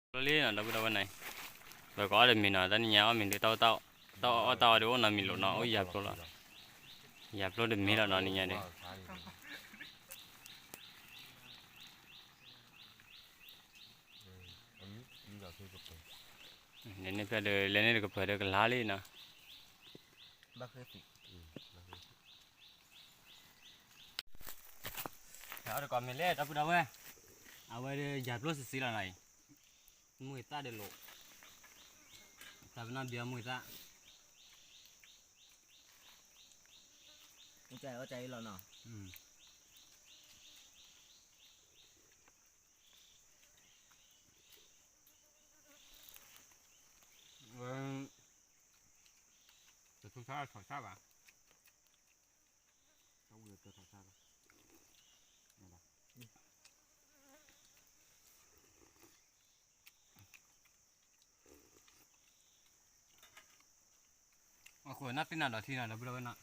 ဖျိလံနီၤ ဒီပုၢ်ဒီဝဲၢ်နီၤ, ပကအီၣ်တမံၤနီၤ, တၢ်နံၤညါအီၣ်မ့ၤဒုးတၢ်အိၣ်တၢ်အီၣ်, တၢ်အီၣ်တၢ်အီဒုးအိၣ်နီတမံၤလီၤနီၤ, အိၣ်ယၤဖျိလီၤ, ယၤဖျိတမံၤလီၤနီၤ နံၤညါဒုး. လဲၤန့ၣ်ဖျဲၣ်ဒီး လဲၤန့ၣ်တကပၤဒီးကလါလံနီၤ. အီၣ်တကီးမ့ၢ်လဲၣ် ဒီပုၢ်ဒီဝဲၢ်, အဝဲဒုးယၤဖျိစံးစံးလီၤနီၤအံၤ, မုၢ်သၣ်ဒုးလိာ်, တၢ်ပနီၣ်ဘံအီၤမုၢ်သၣ်, အီၣ်ကၢအီၣ်ကၢအံၤလီၤနီၤ. တထူၣ်ဆၣ်ထီၣ်ဆၣ်ဘၣ်. အဃိနၢ်သ့ၣ်နၤဒီးထံနီၤ ဒီပုၢ်ဒီဝဲၢ်နီၤ.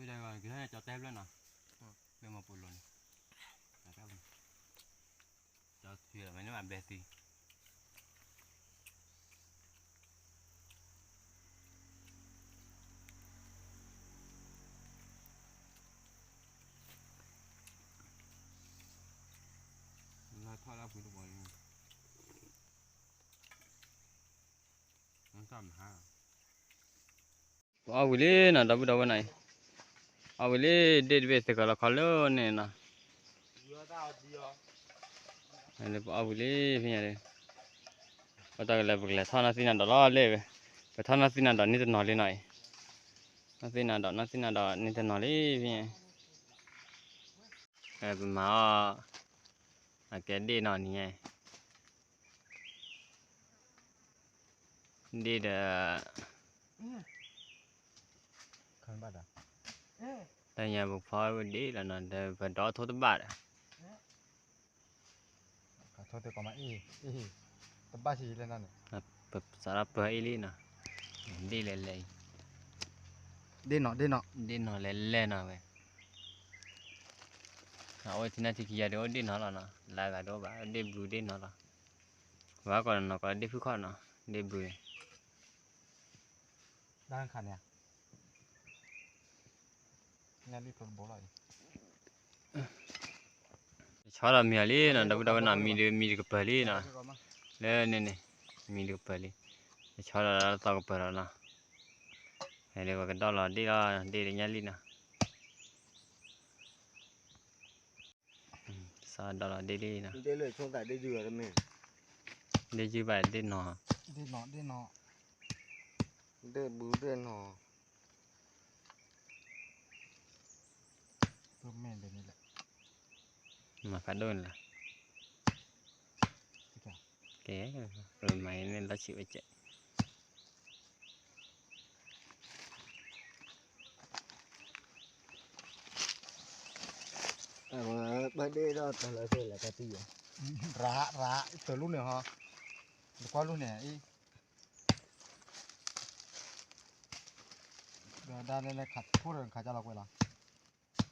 ဝံၤဒီးကဟဲကၠီတဲဖျၢၣ်နီၤ, ဖျၢၣ်မ့ၢ်ပူၤလိၤန့ၣ်, ကၠီထွံၣ်မ့ၢ်န့ၣ်မးဘဲသံ, လၢထီၣ်လၢပှ့ၤတဘီလံ, နထီၣ်မဟါလီၤ. ပအီၣ်ဝံၤလံနီၤ ဒီပုၢ်ဒီဝဲၢ်နီၤအံၤ, အီၣ်ဝံၤလံ ဒ့ၣ်တဘ့ၣ်သ့ၣ်ကီးလီၤခီလၢန့ၣ်နီၤ, ပအီၣ်ဝံၤလံဖဲညါ, ပတၢ်ကလဲၤ ပကလဲၤထီၣ်နီၢ်သံနၤဒီးလီၤလဲၣ်ဝဲ, ပထီၣ်နီၢ်သံနၤဒီးန့ၢ်တနီၤလံနီၤအံၤ, နီၢ်သံနၤဒီး နီၢ်သံနၤဒီးန့ၢ်တနီၤလံဖဲညါ, ပမၤအီၣ်, အကဲဒ့ၣ်နီၤနံၤညါ ဒ့ၣ်ဒီး, တၢ်ညါပဖီဒ့ၣ်လီၤနီၤ ဒီးပဒီထိတဘၣ်ဒီး, ထိတဘၣ်အံၤ, ပစးထီၣ်ပၢအံၤလံနီၤ, ဒ့ၣ်လဲၤလဲၤအံၤ, ဒ့ၣ်နီၤလဲၤလဲၤနီၤဝဲ, အအိၣ်ထံနၢ်ထံခံယၤဒီးအိၣ်ဒ့ၣ်နီၤလီၤနီၤ လၢဂၤတအိၣ်ဘၣ် ဒ့ၣ်ဘုဒ့ၣ်နီၤလီၤ, ဝဲကီးနီၤကီးဒ့ၣ်ဖုၣ်ခီၣ်နီၤ ဒ့ၣ်ဘုန့ၣ် ဆီဒီးမံၤအီၤလံနီၤ ဒီပုၢ်ဒီဝဲၢ်နီၤ မံၤတကပၤလံနီၤ, လၢန့ၣ်န့ၣ်, မံၤတကပၤလံ, ဆီဒီးသီကပၤလီၤနီၤ, ဟဲလၢပကဒီၣ်လီၤဒ့ၣ်လီၤ ဒ့ၣ်တညၣ်လံနီၤ, ဆီဒီးလီၤဒ့ၣ်လံနီၤ, ဒ့ၣ်ယုၢ်ဘၣ်ဒ့ၣ်နီၤ, ဒ့ၣ်ဘုဒ့ၣ်နီၤ မၤဖးဒိၣ်န့ၣ်လီၤ, ကဲ, မၤန့ၣ်လီၤဆံးဝဲကဲး, အဝဲဘၣ်ဒ့ၣ်ဒီးတၢ်လၢသ့ၣ်လဲၣ်တၢ်တံၢ်ယဲ, ရး, ရး, တၢ်လူန့ၣ်ဟီ, တကွၢ်လူန့ၣ်အံၤ ဒီးဒၣ်လဲၣ်လဲၣ်ခးထိၣ်ဒီးခးကၢ်လီၤကွဲးလီၤ,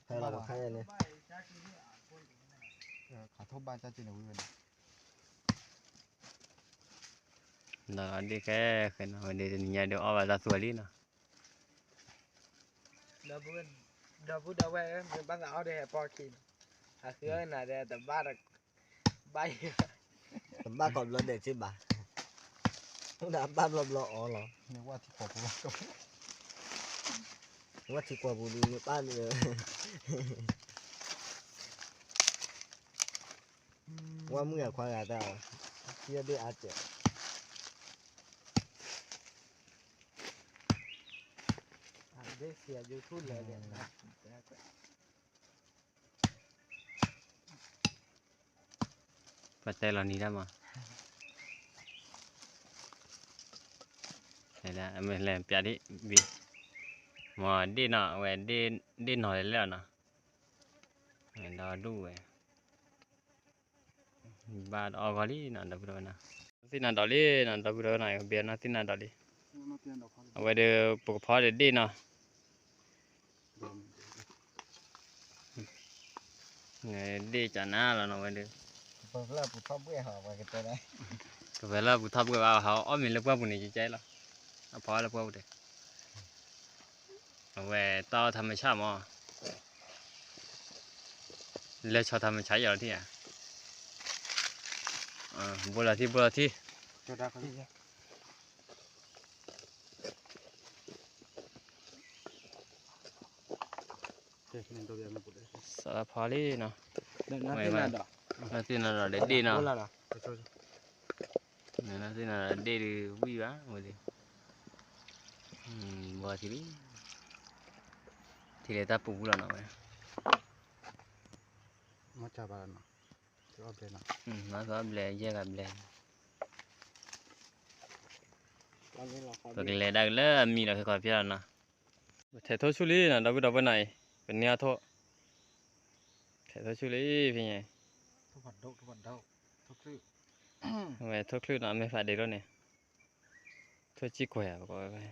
ဖဲလီၤခါယဲန့ၣ်, ခးထိၣ်ဘၣ်ကၢ်က့ၤန့ၣ်ဝံၤဝဲန့ၣ်, ဒီးဒ့ၣ်ခဲဃဲနီၤ ဝဲဒ့ၣ်တနံၤညါဒုးအီၣ်ဘၣ်တၢ်သူအလံနီၤ, ဒီပုၢ်ဒီဝဲၢ်ဧၢ မ့ၢ်ဘၣ်သးအီၣ်ဒီးဟဲပီၢ်ခံနီၤ, အဃုအီၣ်နၤဒီးတဘၣ်, ဘၣ်ယ, တဘၣ်ကိးဘျီဒဲးက့ဘၣ်, ဒၣ်ပၢ်ဘျီဘျီအီၤလီၤ, ဝၣ်ထံကွီၢ်ပူၤဒုးန့ၣ်ပၢ်န့ၣ်, ဝၣ်မုၣ်အခွါဂၤတၢ်, ထံအီၣ်ဒ့ၣ်အါစဲး, အဒ့ၣ်ဆံးအယိထူၣ်လဲၤလဲၣ်, ပတဲလီၤနံၤတၢ်မး, လဲၤပျးဒ့ၣ်ဘ့ၣ်, မ့ၢ်ဒ့ၣ်နီၤ အဝဲဒ့ၣ်နီၤလဲၤလဲၣ်နီၤ, ဒီဒူၣ်ဝဲ ဘၣ်အီၣ်ဂီၢ်လံနီၤ ဒီပုၢ်ဒီဝဲၢ်နီၤ, သ့ၣ်နၤဒီးလံနီၤ ဒီပုၢ်ဒီဝဲၢ်နီၤ ကဘ့ၣ်နီၤသ့ၣ်နၤဒီးလံ, အဝဲဒီး ပကဖီဒီးဒ့ၣ်နီၤ ဒ့ၣ်ကနါလီၤနီၤဝဲဒီး, ကပၤလၢပူၤထီၣ်ဘှဲၣ်ဘၣ်, ကပၤလၢပူၤထီၣ်ဘှဲၣ်ဘၣ် ဟးအီၣ်မ့ၤလၢပှၢ်ပူၤန့ၣ် ကကဲလီၤ, အဖီလၢပှၢ်ပူၤဒီး, အဝဲတၢ်အီၣ်ထးမဆၣ်မး, လဲၤဆီထးမဆၣ်ယီၤလီၤထံၣ်ဧါ, ဘိလီၤထံ ဘိလီၤထံ စးဖီလံနီၤ, နသ့ၣ်နၤဒီးဒ့ၣ်နီၤ, နသ့ၣ်နၤဒီးဒ့ၣ်ဒုးဝံၣ်ဘၣ်ဝဲ, ဘီထံလံ, ထံလၢတၢ်ပူၤပူၤလီၤနီၤဝဲ, မ့ၢ်သီဘျဲၣ်ယဲၢ်ဂၤဘျဲၣ်, ပကလဲၤဒၣ်ကလၢအမံၤလီၤခဲခီဖျၢၣ်လီၤနီၤ, ပထဲးထိၣ်ဆူၣ်လံနီၤ ဒီပုၢ်ဒီဝဲၢ်နီၤအံၤ, ပန့ၢ်အီၣ်ထိၣ်, ထဲးထိၣ်ဆူၣ်လံဖဲညါ, ဝဲထိၣ်ချုးနီၤ မ့ၢ်ဖးဒံးလိၣ်န့ၣ်, ထိၣ်စံၣ်ကွဲၤဧါ ပကိးဝဲဖဲ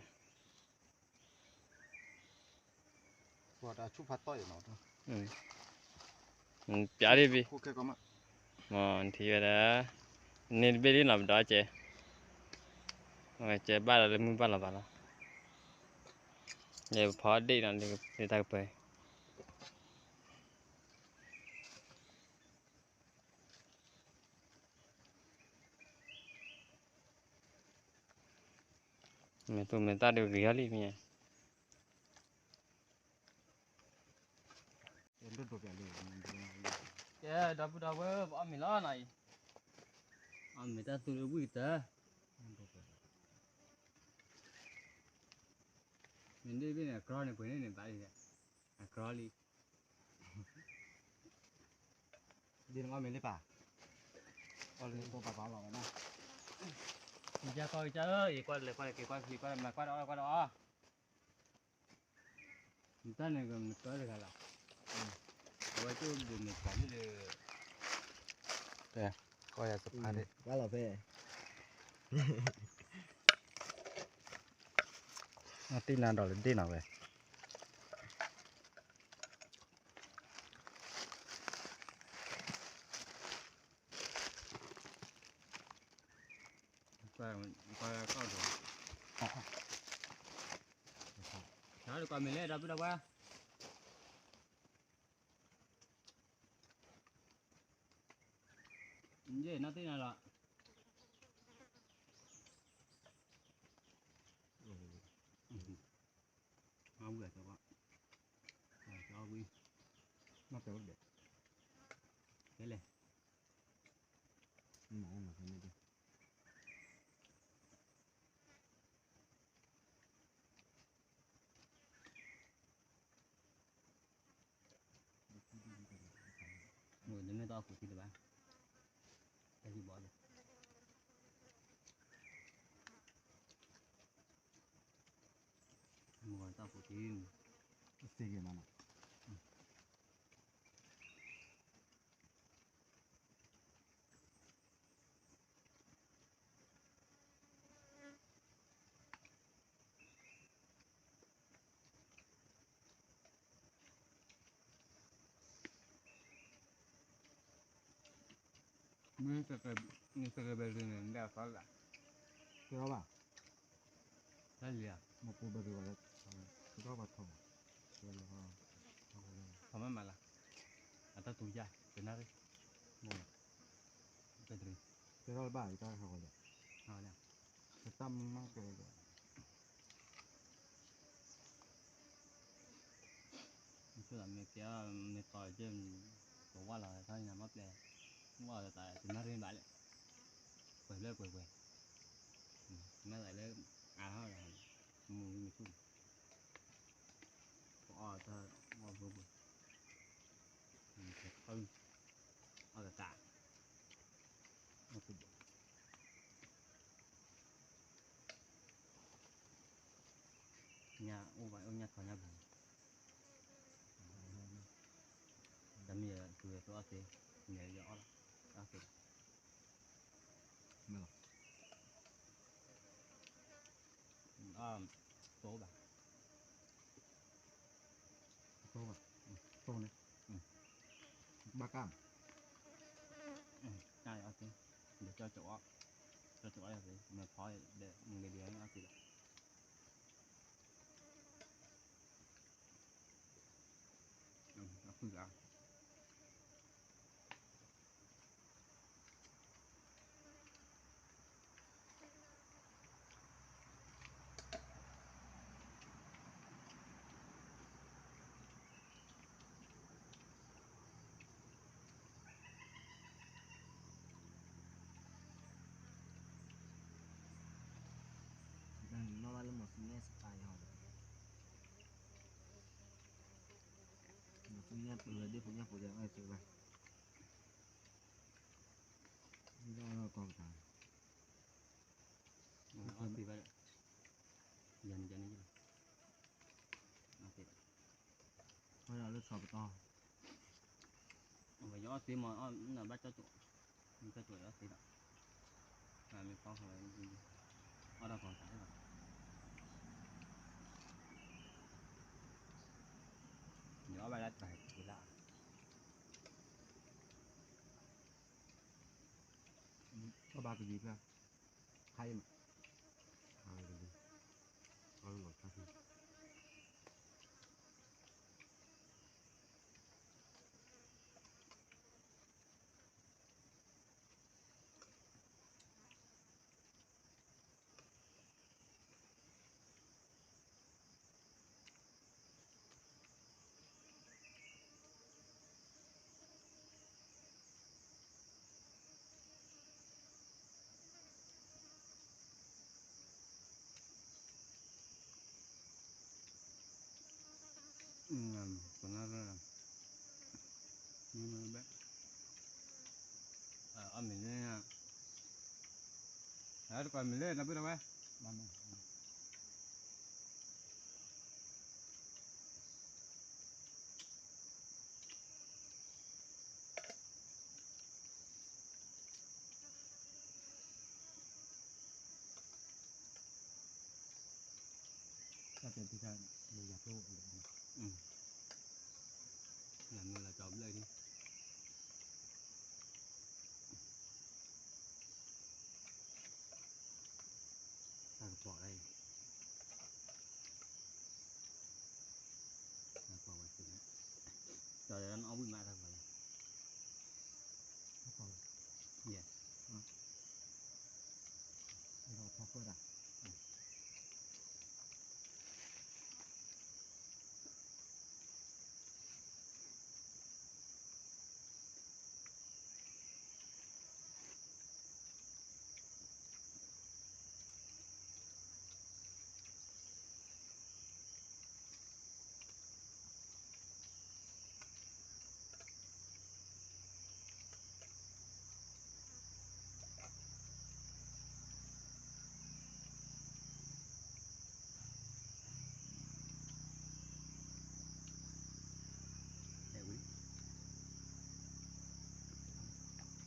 ပျးဒ်ဘ့ၣ်, နထံၣ်ဝဲဒၣ်, န့ၢ်တဘ့ၣ်လံနီၤ ပဒီးကဲ, ကဲဘၣ်ဒီးလၢမုၢ်ဘၣ်လီၤဘၣ်လီၤ, ယပဖီဒ့ၣ်နီၤ လၢတၢ်ကပၤ မ့ၢ်သူၣ်မ့ၢ်သၣ်ဒုးဂ့ၤဟီလံမ့ၢ်, ကဲ ဒီပုၢ်ဒီဝဲၢ် ပအီၣ်မ့ၤလီၤနီၤအံၤ, အီၣ်မ့ၤတၢ်သူလၢဝံၣ်ကတၢၢ်, မ့ၢ်ဒ်ဘ့ၣ်န့ၣ် အကြီန့ၣ်ပှဲၤန့ၣ်န့ၣ်ဘၣ်လံ, အကြီလံ, ဒ်နအီၣ်မ့ၤလံပၢ်, အီၣ်လံ ကပာ်ပာ်လီၤဝဲနီၤ, ကကီကကၢ်ဧၢ, အံၤကွၢ်လဲၤကွၢ်လဲၤက့ၤကွၢ်ဖံကွၢ်မၤကွၢ်ဒီးအီၣ်ကွၢ်ဒီးအီၣ် နတၢ်န့ၣ်ကမတၢတဂၤလီၤ, အဝဲကၠိဘိးန့ၣ်ပှၤလံဒီး, ကီယၤကဖးဒ့ၣ်, ဘၣ်လီၤဖဲ, နသ့ၣ်နၤဒီးလၢဒ့ၣ်နီၤဝဲ ကွၢ်မ့ၢ်လဲၣ် ဒီပုၢ်ဒီဝဲၢ်, ယဲၢ် နသ့ၣ်နၤလီၤ, အဝံၣ်အသီ, အဝံၣ်, နတဲဝဲဒဲး, ဖဲလဲၣ် မ့ၢ်တမ့ၢ်တၢ်အီၣ်ကူးထံတဘၣ်, တၢ်ဟံၣ်ဘီလီၤ, မ့ၢ်တၢ်အီၣ်ကူးထံ, သ့ဂ့ၤမးနီၤ မ့ၢ်တကဲဘဲရ့န့ၣ် နဒၣ်ဖီလာ်, ကဲထီၣ်ဘၣ်, တၢ်လံဧါ, မ့ၢ်ပူဘဲရ့ဝဲ, ကဲထီၣ်ဘၣ်ထီၣ်ဘၣ်, ထီၣ်မးမးလၢ, အတၢ်တူၤယၢ် တနၣ်ရံၣ်, ဘဲရ့, ကဲထီၣ်ဘၣ် ယတၢ်ဟးဂီၤလၢ, ဟးဂီၤလၢ တၢ်မုၢ်မးကဲဒီး မ့ၢ်ကဲ မ့ၢ်တီၤက့ၤ ပဝၢ်လီၤတၢ်နၤမ့ၢ်ပျဲ မ့ၢ်အီၤတၢ်တနၢ်ရ့ဘၣ်လဲၣ် ပှဲၤလၢပှဲၤပှဲၤ မ့ၢ်လၢအါထီၣ်လၢ မုၢ်မဆူၣ် ပအီၣ်တၢ်အီၣ်ဘိဘိ အီၣ်တတၢ် အီၣ်တဘိ ညၣ်အိၣ်ဘၣ်အိၣ်ညၣ်ထီညၣ်ဘိ တမ့ၢ်သူဝဲသူအီၣ်သ့ မ့ၢ်ယအီၣ်လီၤ အီၣ်သ့ မ့ၢ်လီၤ တိၢ်ဘၣ် တိၢ်ဘၣ် တိၢ်န့ၣ် ဘၣ်ကၢ် တၢ်အီၣ်သ့ ဒီးကၠီကၠီအီၣ် ကၠီကၠီအီၣ်သ့ မ့ၢ်ဖီဒီး မ့ၢ်ဂ့ၤဒီးအီၣ်သ့လီၤ အခုက နီၢ်ဘၣ်လၢမီၤသူန့ၣ်စပာ်ယီၤ မီၤသူညၣ်ပှဲၤဝဲဒ်ဖိညၣ်ဖိယၤအဲၣ်သုဘၣ် ဒီးကီၢ်ပတၢ် အီၣ်သ့ဘၣ် ယၤန့ၣ်ယၤန့ၣ်ယၤ အီၣ်သ့ဘၣ် အဝဲယအီၣ်သ့မီၤ အီၣ်နဘၣ်ကၠီကၠီ ကၠီကၠီယအီၣ်သ့ဘၣ် မ့ၢ်ဖီဃီ အီၣ်ဒီးကီၢ်ပတၢ်ဘၣ် ယအီၣ်ဘၣ်လၢတၢ်ဟဲက့ၤလၢ အီၣ်ဘၣ်ကလံၤဖျၢၣ် ခါအံၤမး ခါကလံၤ အီၣ်လီၤခါဆူ ပနၢ်ရၢၢ် မ့ၢ်ဘဲ အီၣ်မ့ၤလၢ အတကွၢ်မ့ၤလၢ နဘုတဝဲ တၢ်တဲတံၢ်တၢ် ယၤမ့ၢ်လၢကီဘျဲၣ်ဒ် တၢ်ကပီၤလၢ တၢ်ကပီၤဝဲသ့ၣ်န့ၣ် တၢ်လၢနအီၣ်ဝံၣ်မးတၢ်ကပီၤလၢ တၢ်ကပီၤလၢ ယဲ ဒီးထီၣ်ဖၢတၢ်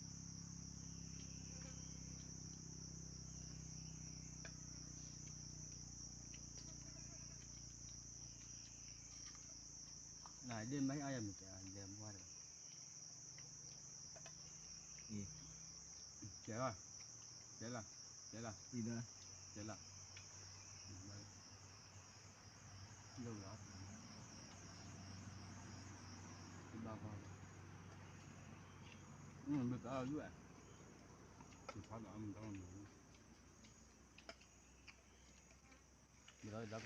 နဒ့မ့ၢ်အါယမ့ၢ်ကဲဒဲမွါဒီး ကဲလီၤ ကဲလီၤ ကဲလီၤ ကဲလီၤ လၢလီၤ ဘၣ်ဃီ ဘၣ်ဃီ ယဖးဒီးမ့ၢ် တၢ်မ့ၢ် တၢ်မ့ၢ် ဒီး ထံၣ်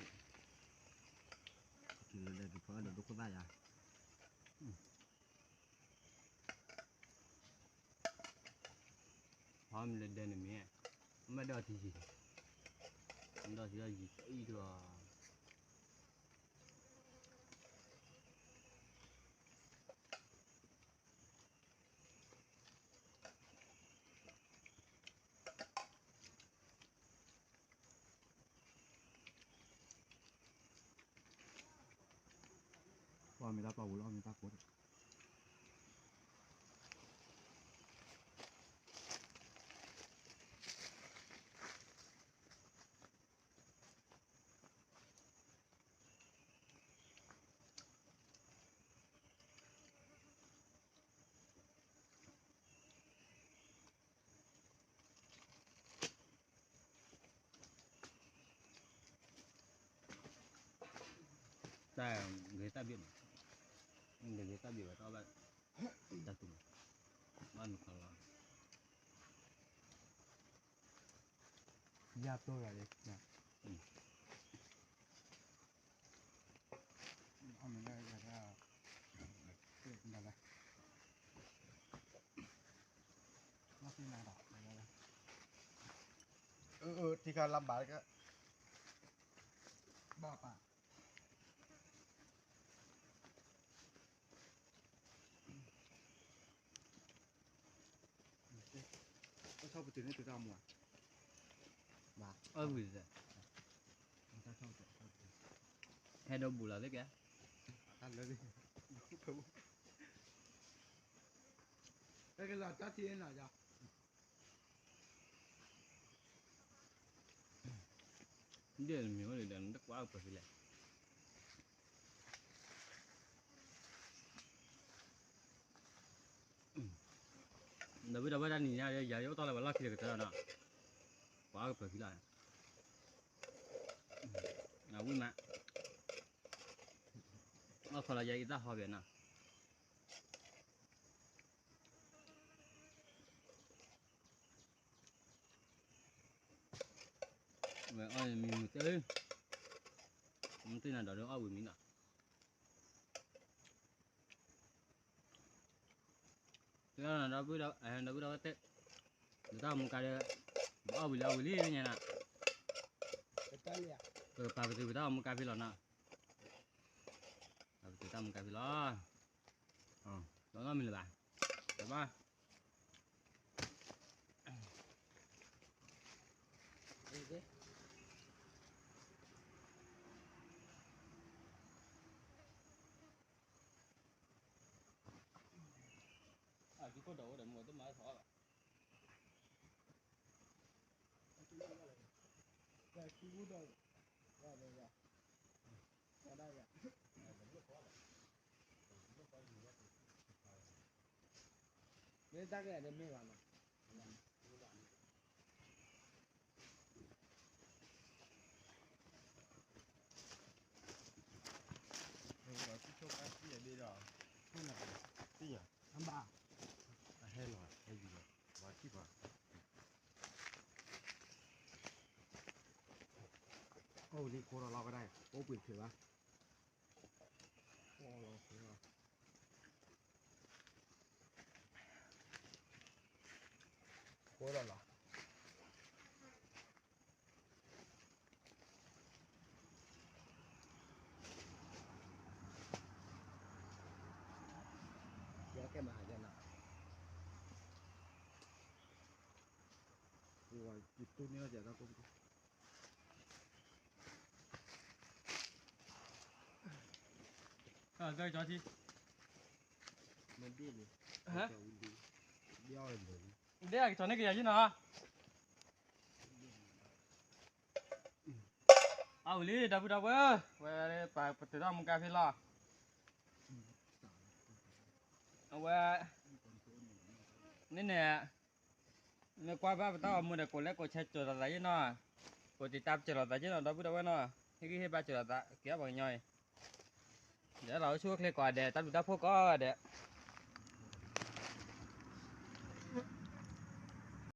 လၢဒဲးဒုးဖီဒီးဒိခိၣ်သၣ်ယါ, ဟီမ့ၢ်လၢဒဲးန့ၣ်မ့ၢ်, အမ့ၢ်ဒီးထံၣ်ယံၤ, ဒီးထံၣ်ဒီးယံၤအံၤဒီး ပှၤမ့ၢ်တၢ်ပာ်ဝူလီၤ မ့ၢ်တၢ်ကိးဒီး တၢ်ဂ့ၤတၢ်ဘျုးမး, တၢ်ဂ့ၤတၢ်ဘျုးဝဲတၢ်ဘၣ်, တၢ်တူၢ်မး, ဘၣ်နုာ်ခီလီၤ, ယၢ်ပျိၢ်ဂၤလံ, အမ့ၢ်လၢယၤ, လၢ, လီၤသ့ၣ်နၤဒီး, အၢ အၢ ထံခါလါဘၣ်က, ဘၣ်ပၢ် တၢ်ဆီၣ်ပတုာ်န့ၣ်တုၤတၢ်မူဧါ, ဘၣ်, အၢဝံၤ, ဟဲဒီးဘူးလီၤသ့ၣ်ကဲ, တၢ်လၢ, ကဲကလီၤတၢ်ထံၣ်နီၤယါ ဒ်မ့ၢ်ဝဲန့ၣ်ဒီး နတကွၢ်ကပၢၤဖဲလဲၣ်, ဒီပုၢ်ဒီဝဲၢ်တနံၤညါ ယၤယအိၣ်တီၢ်လၢပှၤလီၢ်ခံတကတၢၢ်နီၤ, ကွၢ်ကပၢၤဖဲလီၤ, အဝံၣ်မး, အီၣ်ခီလီၤယၤအံၤတၢ်ဟီဘဲနီၤ ဝဲအီၣ်မံၤမုာ်သ့, မ့ၢ်သ့ၣ်နၤဒီးလၢအီၣ်ဝံၤမံၤနီၤ, ဒီပုၢ်ဒီဝဲၢ်တဲ, ပတၢ်အိၣ်မူကါဒီး, ပအီၣ်ဝံၤလံအီၣ်ဝံၤလံညါနီၤ, ပကပာ်ပတုာ်ပတၢ်အိၣ်မူကါဖဲလီၤနီၤ, ပာ်ပတုာ်တၢ်အိၣ်မူကါဖဲလီၤ, လီၤနီတမံၤလၢၤဘၣ်, ဘၣ်ဘၣ် အဒံခိၣ်ဒီးအိၣ်ဒီးမ့ၢ်တမၤထီၣ်ဘၣ်, မ့ၢ်တၢ်ကဲဒီးမ့ၢ်ဘၣ်နီၤ ဒီးထံဆိကါစံၣ်ယဒ့ဒီး, သ့ၣ်ညါ, အဘၣ်, အဟဲလီၤဟဲယူၤလီၤ, ဝါထံၣ်ပှၤ, အိၣ်ဝံၤလံခိဒီးလီၤကဒါ, အိၣ်ပှ့ၤချုးဘၣ်, ဃိလီၤလီၤ ယကဲမၤဟးယဲနီၤ ယတူၢ်န့ၢ်လီၤယၤတၢ်ကိၢ်ပူၤ တၢ်ကၠီထံ မဒ်န့ၣ် ဟဲ ဒ်အကထီၣ်န့ၢ်ကယၤယနီၤ အဝံၤလံ ဒီပုၢ်ဒီဝဲၢ် ဝဲပာ်ပတုာ်ထီၣ်မူကါဖဲလီၤ အဝဲ န့ၣ်န့ၣ် မ့ၢ်ကွၢ်ဘၣ်ပတၢ်အိၣ်မူဒီး ကိးလဲကိးဆဲးစၢၤလိာ်သးယ့ၣ်နီၤ ကိးတံာ်တာ်စၢၤလိာ်သးယ့ၣ်နီၤ ဒီပုၢ်ဒီဝဲၢ်နီၤ ဟ့ၣ်ဂံၢ်ဟ့ၣ်ဘါစၢၤလိာ်သး က့ၤအီၣ်ပှၤကညီအံၤ ဒီးလီၤအိၣ်ဆူၣ်အိၣ်ချ့ကိးဂၤဒဲး တၢ်ဘျုးတၢ်ဖှိၣ်ကိးဂၤဒဲး